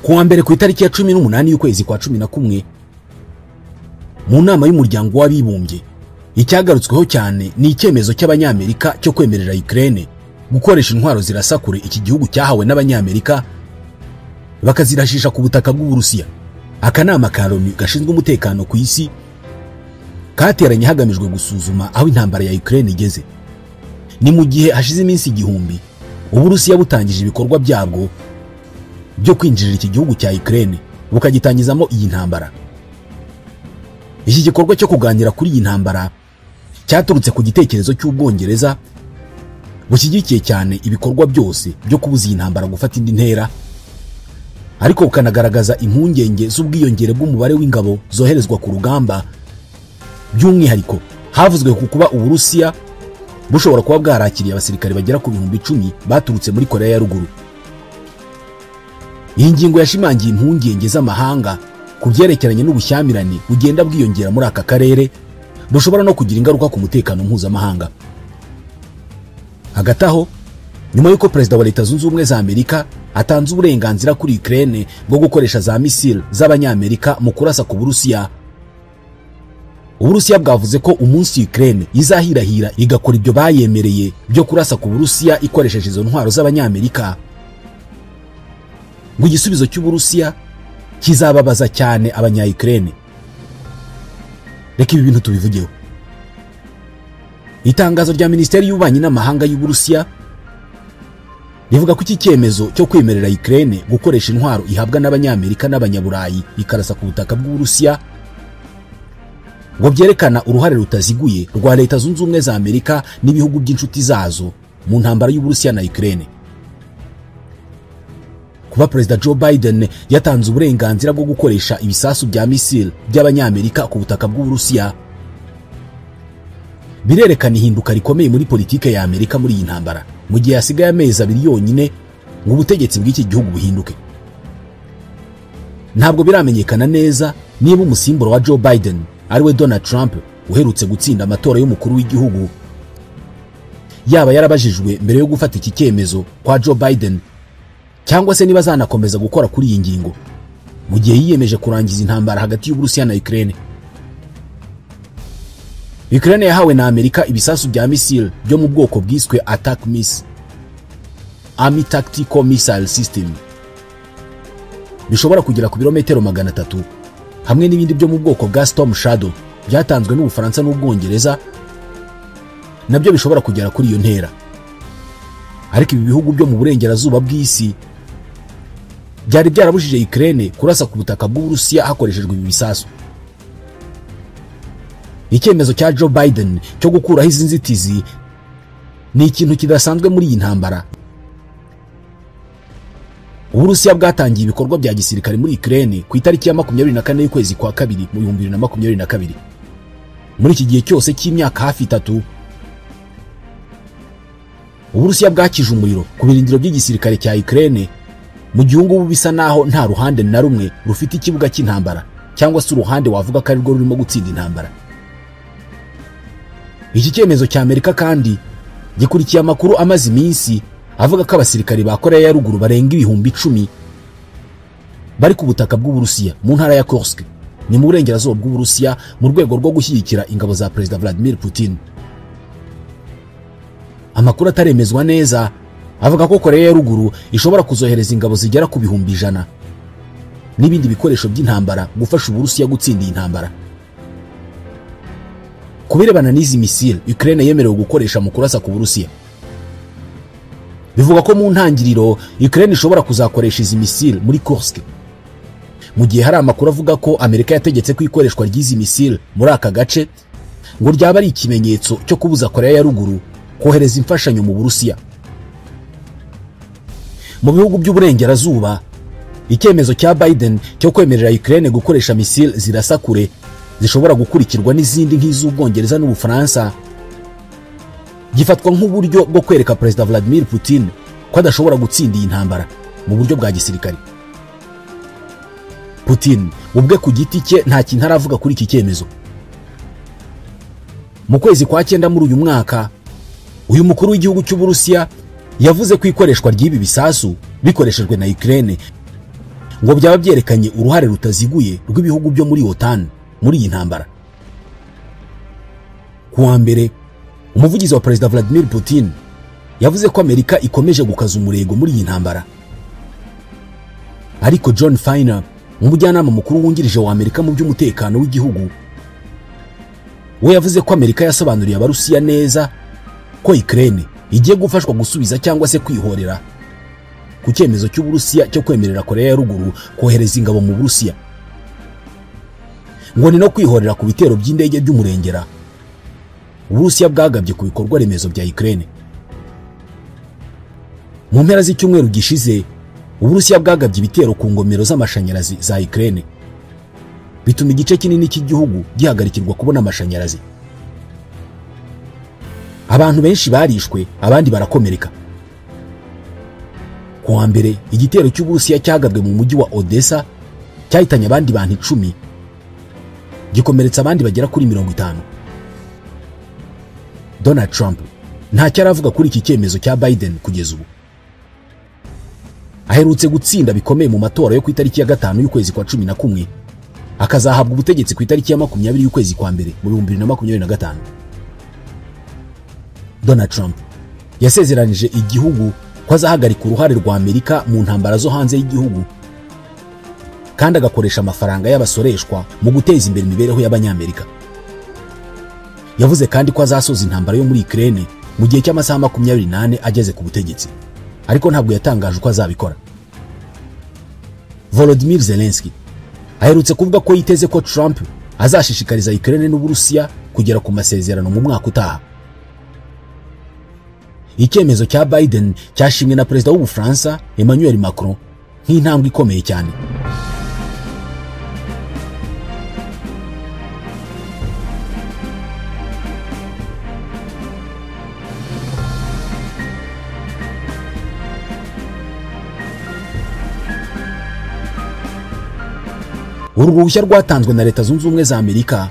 Kuwa mbere ku itariki ya 18 y'ukwezi kwa 11 mu nama y'umuryango w'abibumbye, icyagarutsweho cyane ni icyemezo cy'Abanyamerika cyo kwemerera Ukraine gukoresha intwaro zirasakure iki gihugu cyahawe n'Abanyamerika bakazirashisha ku butaka bw'Uburusiya. Akanama ka Loni gashinzwe umutekano ku isi kateranye hagamijwe gusuzuma aho intambara ya Ukraine igeze. Ni mu gihe hashize iminsi 1000 Uburusiya butangije ibikorwa byabwo byo kwinjirira iki gihugu cya Ukraine bukagitangizamo iyi ntambara. Iki gikorwa cyo kuganira kuri iyi ntambara cyaturutse ku gitekerezo cy'Ubwongereza bushyigikiye cyane ibikorwa byose byo kubuza iyi ntambara gufata indi ntera, ariko bukanagaragaza impungenge z'ubwiyongere bw'umubare w'ingabo zoherezwa ku rugamba. By'umwihariko havuzwe ku kuba Uburusiya bushobora kuba bwarakiriye abasirikare bagera ku 10,000 baturutse muri Korea ya Ruguru. Iyi ngingo yashimangiye impungenge z'amahanga ku byerekeranye n'ubushyamirane bugenda bwiyongera muri aka karere, bushobora no kugira ingaruka ku mutekano mpuzamahanga. Hagati aho, nyuma y'uko Perezida wa Leta Zunze Ubumwe za Amerika atanze uburenganzira kuri Ukraine bwo gukoresha za misile z'Abanyamerika mu kurasa ku Burusiya, Uburusiya bwavuze ko umunsi Ukraine izahirahira igakora ibyo bayemereye byo kurasa ku Burusiya ikoresheje izo ntwaro z'Abanyamerika, ngo igisubizo cy'Uburusiya kizababaza cyane abanya-Ukraine. Reka ibi bintu tubivugeho. Itangazo rya Minisiteri y'Ububanyi n'Amahanga y'Uburusiya rivuga ko iki cyemezo cyo kwemerera Ukraine gukoresha intwaro ihabwa n'Abanyamerika n'Abanyaburayi ikarasa ku butaka bw'Uburusiya ngo byerekana uruhare rutaziguye rwa Leta Zunze Ubumwe za Amerika n'ibihugu by'inshuti zazo mu ntambara y'Uburusiya na Ukraine. Kuba Perezida Joe Biden yatanze uburenganzira bwo gukoresha ibisasu bya misile by'Abanyamerika ku butaka bw'Uburusiya birerekana ihinduka rikomeye muri politike ya Amerika muri iyi ntambara, mu gihe hasigaye amezi 2 yonyine ngo ubutegetsi bw'iki gihugu buhinduke. Ntabwo biramenyekana neza niba umusimbura wa Joe Biden ariwe Donald Trump uherutse gutsinda amatora y'umukuru w'igihugu yaba yarabajijwe mbere yo gufata iki cyemezo kwa Joe Biden, cyangwa se niba azanakomeza gukora kuri iyi ngingo mu gihe yiyemeje kurangiza intambara hagati y'Uburusiya na Ukraine. Ukraine yahawe na Amerika ibisasu bya misile byo mu bwoko bwiswe ATACMS, Army Tactical Missile System, bishobora kugera ku birometero 300, hamwe n'ibindi byo mu bwoko bwa Storm Shadow byatanzwe n'Ubufaransa n'Ubwongereza nabyo bishobora kugera kuri iyo ntera. Ariko ibi bihugu byo mu burengerazuba bw'isi byari byarabujije Ukraine kurasa ku butaka bw'Uburusiya hakoreshejwe ibi bisasu. Icyemezo cya Joe Biden cyo gukuraho izi nzitizi ni ikintu kidasanzwe muri iyi ntambara. Uburusiya bwatangiye ibikorwa bya gisirikare muri Ukraine ku itariki ya 24 y'ukwezi kwa kabiri mu 2022. Muri iki gihe cyose cy'imyaka hafi 3, Uburusiya bwakije umuriro ku birindiro by'igisirikare cya Ukraine, mu gihe ubu bisa naho nta ruhande na rumwe rufite ikibuga cy'intambara cyangwa se uruhande wavuga ko arirwo rurimo gutsinda intambara. Iki cyemezo cya Amerika kandi gikurikiye amakuru amaze iminsi avuga ko abasirikari ba Korea ya Ruguru barenga 10,000 bari ku butaka bw'Uburusiya mu ntara ya Kursk, ni mu burengerazuba bw'Uburusiya, mu rwego rwo gushyigikira ingabo za Perezida Vladimir Putin. Amakuru ataremezwa neza avuga ko Korea ya Ruguru ishobora kuzohereza ingabo zigera ku 100,000 n'ibindi bikoresho by'intambara gufasha Uburusiya gutsinda iyi ntambara. Kubirebana n'izi misile Ukraine yemerewe gukoresha mu kurasa ku Burusiya, bivuga ko mu ntangiriro Ukraine ishobora kuzakoresha izi misile muri Kursk, mu gihe hari amakuru avuga ko Amerika yategetse ko ikoreshwa ry'izi misile muri aka gace ngo ryaba ari ikimenyetso cyo kubuza Korea ya Ruguru kohereza imfashanyo mu Burusiya. Mu bihugu by'uburengerazuba, icyemezo cya Biden cyo kwemerera Ukraine gukoresha misile zirasa kure zishobora gukurikirwa n'izindi nk'iz'Ubwongereza n'Ubufaransa gifatwa nk'uburyo bwo kwereka Perezida Vladimir Putin ko adashobora gutsinda iyi ntambara mu buryo bwa gisirikare. Putin ubwe ku giti cye nta kintu aravuga kuri iki cyemezo. Mu kwezi kwa 9 muri uyu mwaka, uyu mukuru w'igihugu cy'Uburusiya yavuze ko ikoreshwa ry'ibi bisasu bikoreshejwe na Ukraine Ngo byaba byerekanye uruhare rutaziguye rw'ibihugu byo muri OTAN muri iyi ntambara. Kuwa mbere, umuvugizi wa Perezida Vladimir Putin yavuze ko Amerika ikomeje gukaza umurego muri iyi ntambara. Ariko John Finer, umujyanama mukuru wungirije wa Amerika mu by'umutekano w'igihugu, we yavuze ko Amerika yasobanuriye Abarusiya neza ko Ukraine igiye gufashwa gusubiza cyangwa se kwihorera ku cyemezo cy'Uburusiya cyo kwemerera Korea ya Ruguru kohereza ingabo mu Burusiya. Ngo ni no kwihorera ku bitero by'indege by'umurengera Uburusiya bwagabye ku bikorwa remezo bya Ukraine. Mu mpera z'icyumweru gishize, Uburusiya bwagabye ibitero ku ngomero z'amashanyarazi za Ukraine, bituma igice kinini cy'igihugu gihagarikirwa kubona amashanyarazi. Abantu benshi barishwe, abandi barakomereka. Kuwa mbere, igitero cy'Uburusiya cyagabwe mu mujyi wa Odessa cyahitanye abandi bantu 10, gikomeretsa abandi bagera kuri 50. Donald Trump ntacyo aravuga kuri iki cyemezo cya Biden kugeza ubu. Aherutse gutsinda bikomeye mu matora yo ku itariki ya 5 y'ukwezi kwa 11, akazahabwa ubutegetsi ku itariki ya 20 y'ukwezi kwa mbere mu 2025. Donald Trump yasezeranije igihugu ko azahagarika uruhare rwa Amerika mu ntambara zo hanze y'igihugu, kandi agakoresha amafaranga y'abasoreshwa mu guteza imbere imibereho y'Abanyamerika. Yavuze kandi ko azasoza intambara yo muri Ukraine mu gihe cy'amasaha 24 ageze ku butegetsi, ariko ntabwo yatangaje uko azabikora. Volodymyr Zelensky aherutse kuvuga ko yiteze ko Trump azashishikariza Ukraine n'Uburusiya kugera ku masezerano mu mwaka utaha. Icyemezo cya Biden cyashimwe na Perezida w'Ubufaransa Emmanuel Macron nk'intambwe ikomeye cyane. Uru ruhushya rwatanzwe na Leta Zunze Ubumwe za Amerika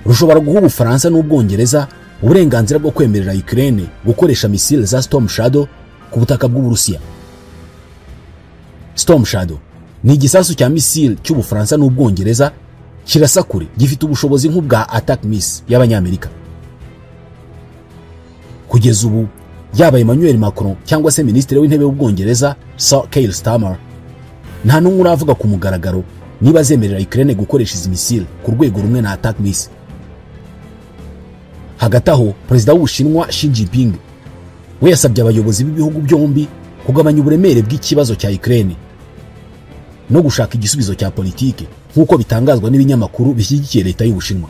rushobora guha Ubufaransa n'Ubwongereza uburenganzira bwo kwemerera Ukraine gukoresha misile za Storm Shadow ku butaka bw'Uburusiya. Storm Shadow ni igisasu cya misile cy'Ubufaransa n'Ubwongereza kirasa kure, gifite ubushobozi nk'ubwa Attack Miss y'Abanyamerika. Kugeza ubu yaba Emmanuel Macron cyangwa se Minisitiri w'Intebe w'Ubwongereza Sir Keir Starmer nta n'umwe uravuga ku mugaragaro niba azemerera Ukraine gukoresha izi misile ku rwego rumwe na Attack Miss. Hagati aho, Perezida w'Ubushinwa Xi Jinping we yasabye abayobozi b'ibihugu byombi kugabanya uburemere bw'ikibazo cya Ukraine no gushaka igisubizo cya politike, nk'uko bitangazwa n'ibinyamakuru bishyigikiye leta y'Ubushinwa.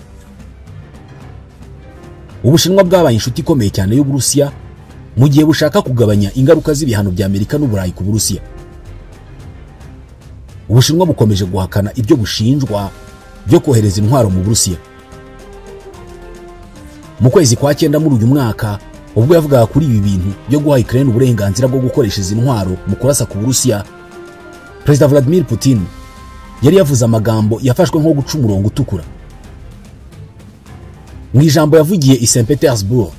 Ubushinwa bwabaye inshuti ikomeye cyane y'Uburusiya mu gihe bushaka kugabanya ingaruka z'ibihano bya Amerika n'Uburayi ku Burusiya. Ubushinwa bukomeje guhakana ibyo bushinjwa byo kohereza intwaro mu Burusiya. Mu kwezi kwa 9 muri uyu mwaka, ubwo yavugaga kuri ibi bintu byo guha Ukraine uburenganzira bwo gukoresha izi ntwaro mu kurasa ku Burusiya, Perezida Vladimir Putin yari yavuze amagambo yafashwe nko guca umurongo utukura. Mu ijambo yavugiye i St Petersburg,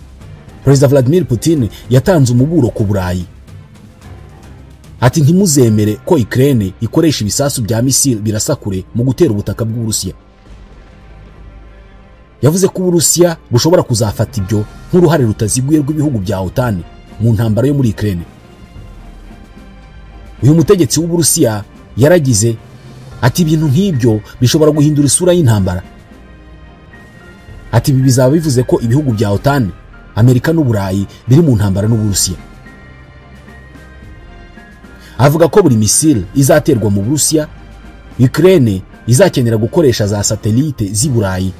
Perezida Vladimir Putin yatanze umuburo ku Burayi. Ati ntimuzemere ko Ukraine ikoresha ibisasu bya misile birasa kure mu gutera ubutaka bw'Uburusiya. Yavuze ko Uburusiya bushobora kuzafata ibyo nk'uruhare rutaziguye rw'ibihugu bya OTAN mu ntambara yo muri Ukraine. Uyu mutegetsi w'Uburusiya yaragize ati ibintu nk'ibyo bishobora guhindura isura y'intambara. Ati ibi bizaba bivuze ko ibihugu bya OTAN, Amerika n'Uburayi biri mu ntambara n'Uburusiya. Avuga ko buri misile izaterwa mu Burusiya, Ukraine izakenera gukoresha za satelite z'i Burayi,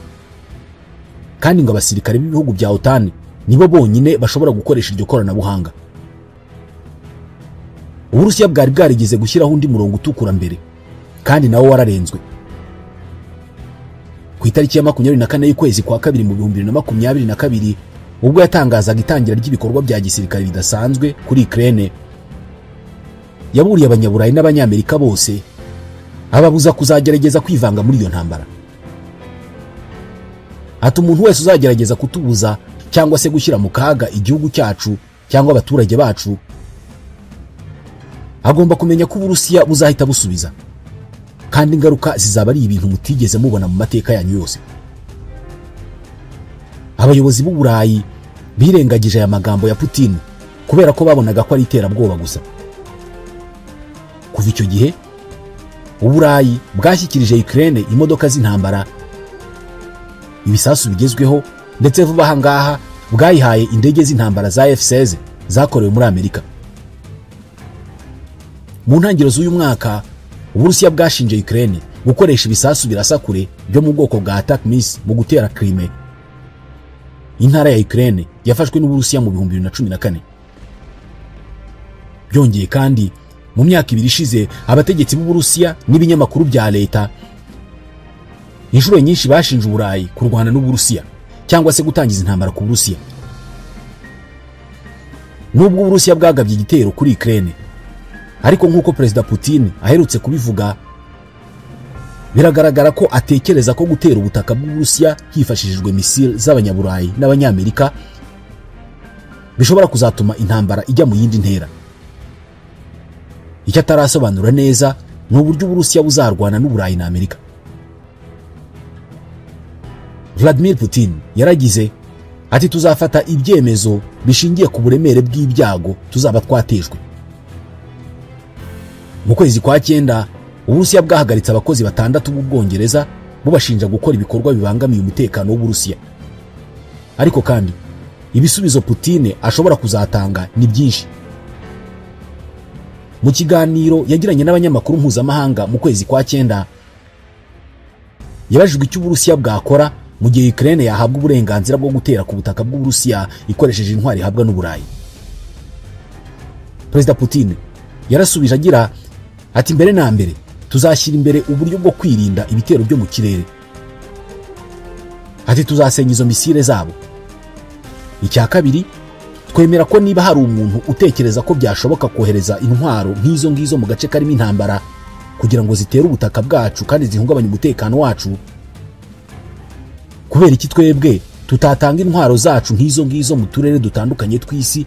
kandi ngo abasirikare b'ibihugu bya OTAN nibo bonyine bashobora gukoresha iryo koranabuhanga. Uburusiya bwari bwarigeze gushyiraho undi murongo utukura mbere, kandi nawo wararenzwe. Ku itariki ya 24 y'ukwezi kwa kabiri mu 2022, ubwo yatangazaga itangira ry'ibikorwa bya gisirikare bidasanzwe kuri Ukraine, yaburiye Abanyaburayi n'Abanyamerika bose ababuza kuzagerageza kwivanga muri iyo ntambara. Ati umuntu wese uzagerageza kutubuza cyangwa se gushyira mu kaga igihugu cyacu cyangwa abaturage bacu agomba kumenya ko Uburusiya buzahita busubiza. Kandi ingaruka zizaba ari ibintu mutigeze mubona mu mateka yanyu yose. Abayobozi b'u Burayi birengagije aya magambo ya Putin kubera ko babonaga ko ari iterabwoba gusa. Kuva icyo gihe Uburayi bwashyikirije Ukraine imodoka z'intambara, ibisasu bigezweho, ndetse vuba aha ngaha bwayihaye indege z'intambara za F-16 zakorewe muri Amerika. Mu ntangiriro z'uyu mwaka Uburusiya bwashinje Ukraine gukoresha ibisasu birasa kure byo mu bwoko bwa ATACMS mu gutera Crimea, intara ya Ukraine yafashwe n'Uburusiya mu 2014. Byongeye kandi mu myaka ibiri ishize abategetsi b'Uburusiya n'ibinyamakuru bya leta inshuro nyinshi bashinje Uburayi kurwana n'Uburusiya cyangwa se gutangiza intambara ku Burusiya. Nubwo Uburusiya bwagabye igitero kuri Ukraine, ariko nk'uko Perezida Putin aherutse kubivuga, biragaragara ko atekereza ko gutera ubutaka bw'Uburusiya hifashishijwe misile z'Abanyaburayi n'Abanyamerika bishobora kuzatuma intambara ijya mu yindi ntera. Icyo atarasobanura neza ni uburyo Uburusiya buzarwana n'Uburayi na Amerika. Vladimir Putin yaragize ati: tuzafata ibyemezo bishingiye ku buremere bw'ibyago tuzaba twatejwe. Mu kwezi kwa 9 Uburusiya bwahagaritse abakozi 6 b'Ubwongereza bubashinja gukora ibikorwa bibangamiye umutekano w'Uburusiya. Ariko kandi ibisubizo Putin ashobora kuzatanga ni byinshi. Mu kiganiro yagiranye n'abanyamakuru mpuzamahanga mu kwezi kwa 9, yabajijwe icyo Uburusiya bwakora mu gihe Ukraine yahabwa uburenganzira bwo gutera ku butaka bw'Uburusiya ikoresheje intwari ihabwa n'Uburayi. Perezida Putin yarasubije agira ati: mbere na mbere tuzashyira imbere uburyo bwo kwirinda ibitero byo mu kirere. Ati: tuzasenya izo misile zabo. Icya kabiri, twemera ko niba hari umuntu utekereza ko byashoboka kohereza intwaro nk'izo ngizo mu gace karimo intambara kugira ngo zitere ubutaka bwacu kandi zihungabanye umutekano wacu, kubera iki twebwe tutatanga intwaro zacu nk'izo ngizo mu turere dutandukanye tw'isi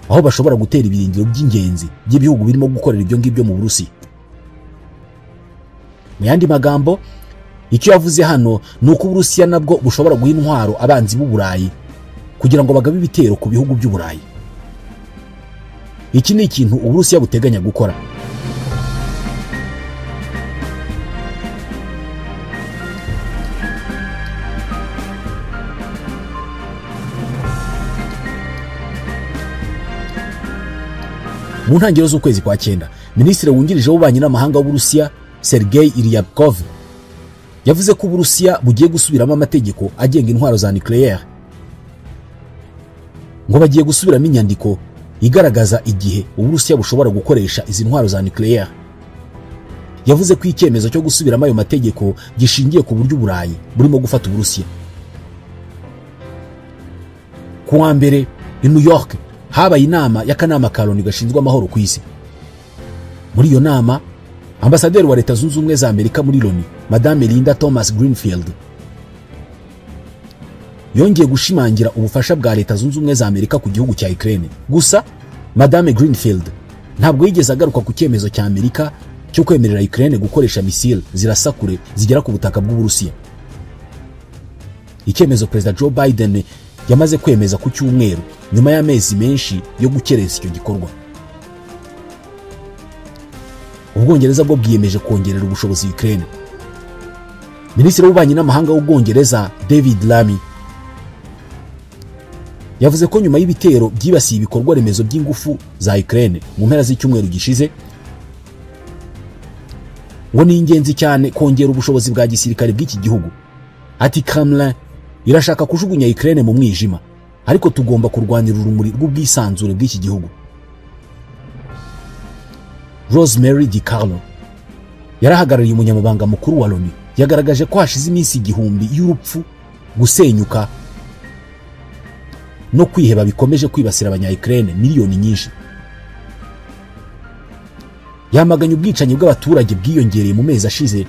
aho bashobora gutera ibirindiro by'ingenzi by'ibihugu birimo gukorera ibyo ngibyo mu Burusiya. Mu yandi magambo, icyo yavuze hano ni uko Uburusiya nabwo bushobora guha intwaro abanzi b'Uburayi kugira ngo bagabe ibitero ku bihugu by'Uburayi. Iki ni ikintu Uburusiya buteganya gukora. Mu ntangiriro z'ukwezi kwa 9, Minisitiri wungirije w'ububanyi n'amahanga w'Uburusiya Sergei Ryabkov yavuze ko Uburusiya bugiye gusubiramo amategeko agenga intwaro za nucléaire. Ngo bagiye gusubiramo inyandiko igaragaza igihe Uburusiya bushobora gukoresha izi ntwaro za nucléaire. Yavuze ko icyemezo cyo gusubiramo ayo mategeko gishingiye ku buryo Uburayi burimo gufata Uburusiya. Ku wa mbere i New York habaye inama y'akanama ka Loni gashinzwe amahoro ku isi. Muri iyo nama, ambasaderi wa Leta Zunze Ubumwe za Amerika muri Loni, Madame Linda Thomas Greenfield, yongeye gushimangira ubufasha bwa Leta Zunze Ubumwe za Amerika ku gihugu cya Ukraine. Gusa Madame Greenfield ntabwo yigeze agaruka ku cyemezo cya Amerika cyo kwemerera Ukraine gukoresha misile zirasa kure zigera ku butaka bw'Uburusiya. Icyemezo Perezida Joe Biden yamaze kwemeza ku cyumweru nyuma y'amezi menshi yo gukereza icyo gikorwa. Ubwongereza bwo bwiyemeje kongerera ubushobozi Ukraine. Minisitiri w'ububanyi n'amahanga w'Ubwongereza David Lammy yavuze ko nyuma y'ibitero byibasiye ibikorwa remezo by'ingufu za Ukraine mu mpera z'icyumweru gishize, ngo ni ingenzi cyane kongera ubushobozi bwa gisirikare bw'iki gihugu. Ati: Kremlin irashaka kujugunya Ukraine mu mwijima, ariko tugomba kurwanira urumuri rw'ubwisanzure bw'iki gihugu. Rosemary DiCarlo yarahagarariye umunyamabanga mukuru wa Loni, yagaragaje ko hashize iminsi 1000 y'urupfu, gusenyuka no kwiheba bikomeje kwibasira abanya-Ukraine miliyoni nyinshi. Yamaganye ubwicanyi bw'abaturage bwiyongereye mu mezi ashize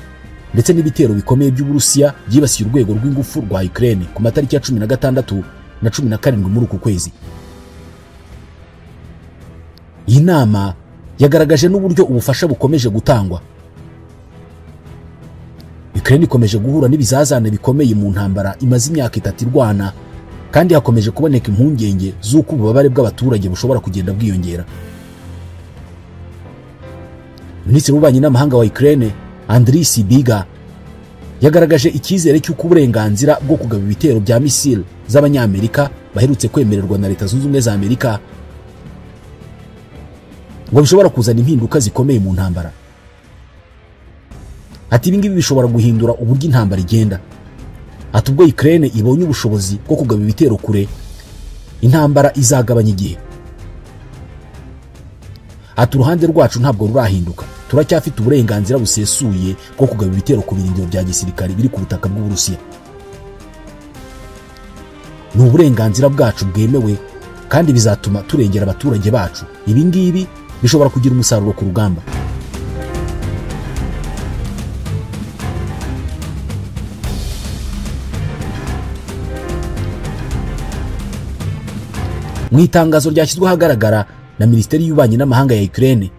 ndetse n'ibitero bikomeye by'Uburusiya byibasiye urwego rw'ingufu rwa Ukraine ku matariki ya 16 na 17 muri uku kwezi. Iyi nama yagaragaje n'uburyo ubufasha bukomeje gutangwa Ukraine ikomeje guhura n'ibizazane bikomeye mu ntambara imaze imyaka 3 irwana, kandi hakomeje kuboneka impungenge z'uko ububabare bw'abaturage bushobora kugenda bwiyongera. Minisitiri w'ububanyi n'amahanga wa Ukraine Andriy Sybiga yagaragaje icyizere cy'uko uburenganzira bwo kugaba ibitero bya misile z'Abanyamerika baherutse kwemererwa na Leta Zunze Ubumwe za Amerika ngo bishobora kuzana impinduka zikomeye mu ntambara. Ati ibi ngibi bishobora guhindura uburyo intambara igenda. Ati ubwo Ukraine ibonye ubushobozi bwo kugaba ibitero kure, intambara izagabanya igihe. Ati uruhande rwacu ntabwo rurahinduka, turacyafite uburenganzira busesuye bwo kugaba ibitero ku birindiro bya gisirikare biri ku butaka bw'Uburusiya. Ni uburenganzira bwacu bwemewe kandi bizatuma turengera abaturage bacu. Ibi ngibi bishobora kugira umusaruro ku rugamba. Mu itangazo ryashyizwe ahagaragara na Minisiteri y'Ububanyi n'Amahanga ya Ukraine,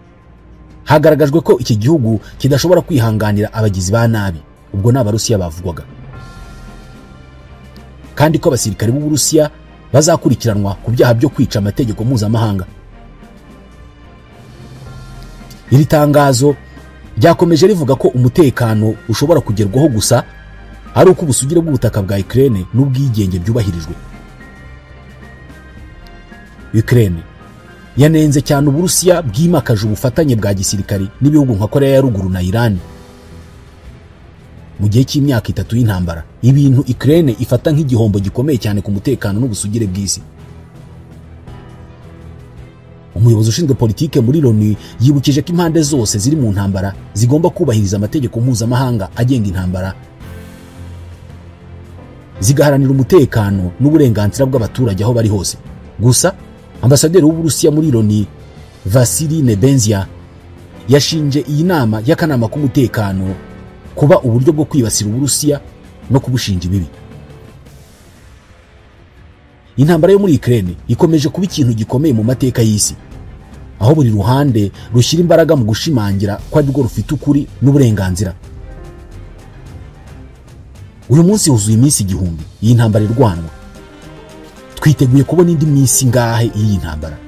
hagaragajwe ko iki gihugu kidashobora kwihanganira abagizi ba nabi, ubwo ni Abarusiya bavugwaga, kandi ko abasirikare b'Uburusiya bazakurikiranwa ku byaha byo kwica amategeko mpuzamahanga. Iri tangazo ryakomeje rivuga ko umutekano ushobora kugerwaho gusa ari uko ubusugire bw'ubutaka bwa Ukraine n'ubwigenge byubahirijwe. Ukraine yanenze cyane Uburusiya bwimakaje ubufatanye bwa gisirikare n'ibihugu nka Korea ya Ruguru na Iran mu gihe cy'imyaka 3 y'intambara, ibintu Ukraine ifata nk'igihombo gikomeye cyane ku mutekano n'ubusugire bw'isi. Umuyobozi ushinzwe politike muri Loni yibukije ko impande zose ziri mu ntambara zigomba kubahiriza amategeko mpuzamahanga agenga intambara, zigaharanira umutekano n'uburenganzira bw'abaturage aho bari hose. Gusa ambasaderi w'Uburusiya muri Loni Vasily Nebenzia yashinje iyi nama y'akanama k'umutekano kuba uburyo bwo kwibasira Uburusiya no kubushinja ibibi. Intambara yo muri Ukraine ikomeje kuba ikintu gikomeye mu mateka y'isi, aho buri ruhande rushyira imbaraga mu gushimangira ko ari rwo rufite ukuri n'uburenganzira. Uyu munsi huzuye iminsi 1000 iyi ntambara irwanwa. Twiteguye kubona indi minsi ngahe iyi ntambara.